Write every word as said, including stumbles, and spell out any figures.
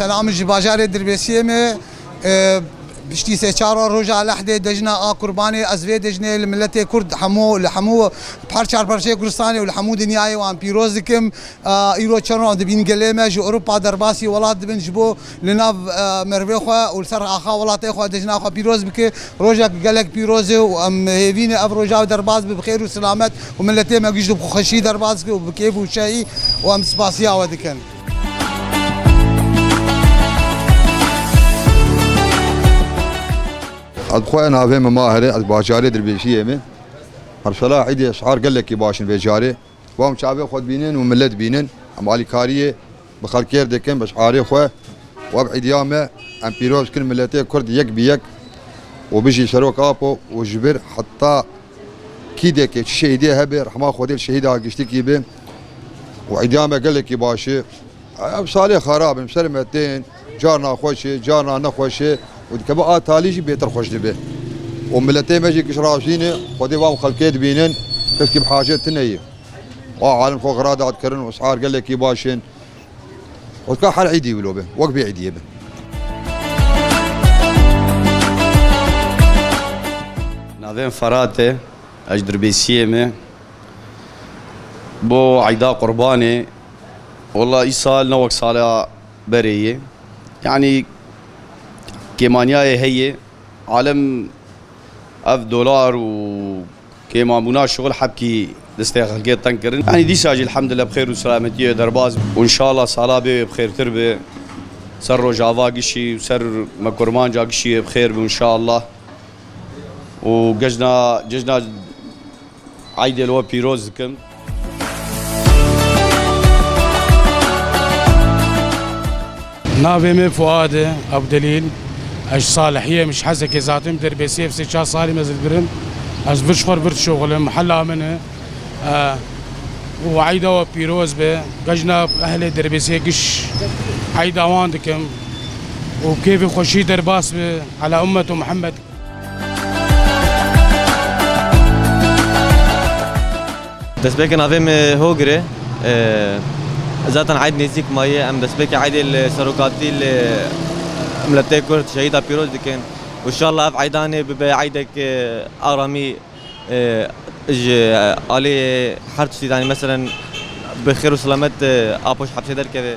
Selam ji bajarê Dirbêsiyê me. E, piştî sê çar roja lehdê dejna a Qurbanê, ez vê dejnê li miletê Kurd hemû, li hemû, her çar parçeyê Kurdistanê û li hemû dinyayê wan pîroz dikim. E, îro çend roj dibîn gelê me ji Ewropa derbasî welat dibin ji bo li nav, e, mervê xwe û li ser axa welatê xwe dejna xwe pîroz bike. Rojek gelek pîroz e û em hêvî ne ev roja derbas bi, bi xêr û silamet û miletê me giş bi xweşî derbas bike û bi kêf û şehî û em spasiya we dikin. Ez bi xwe navê min Mahir e, ez bajarê Dirbêsiyê me. Mesela îdê şar gelekî baş in vê carê. Wan çavê xwe dibînin û milet dibînin. Em alîkariyê bi xelkê dikin, bi şarê xwe. Û ev îdiya me, em pîroz kin miletê Kurd yek bi yek. Û bijî Serok Apo û ji vir heta kîdekê çi şehîdê hebe, rehma Xwedê li şehîda giştikî be. Û îdiya me gelekî baş e. Ev salê xerab in, ser me tên, carna xweş e, carna nexweş e û dikeve a talî jî bêtir xweş dibe. Û miletê me jî giş razî ne, Xwedê wan xelkê dibînin, keskî bi hacet tune ye. Wa alim xwe xira dadikirin û esar gelekî baş in. Û dika her îdî wilo be, wek vê îdiyê be. Navê min Ferat e, ez ji Dirbêsiyê me. Bo eyda Qurbanê, wela îsal ne wek sala berê ye. Yanî kêmaniyayê heye. Alem ev dolar û kêmanbûna şixul hebkî destê xelkê teng kirin. Yanî dîsa jî elhamdulillah bi xêr û selametiyê derbas bû. Û înşallah sala bê wê bi xêrtir be. Ser Rojava gişî û ser me Kurmanca gişî wê bi xêr be înşallah. Û gejna, cejna Eydê li we pîroz dikim. Navê min Fuad e, Abdelîl. Ez ji Salihiyê me, ji Hezekê zatim, Dirbêsiyê vê sê çar salî me zilgirim. Ez vir ji xwe vir dişoxilim, hela min e. E, û eyda we pîroz be. Gejna ehlê Dirbêsiyê giş eyda wan dikim. Û kêfê xweşî derbas be. Ela ummetu Muhammed. Destpêkê navê min Hogir e. Ee, zaten eyd nêzîk maye. Em destpêkê eydê li serokatî li miletê Kurd şehîda pîroz dikin. Û înşallah ev eydanê bibe eydek, e, aramî, e, ji alî her tiştî, yanî meselen bi xêr û selamet, e, Apo ji hepsê derkeve.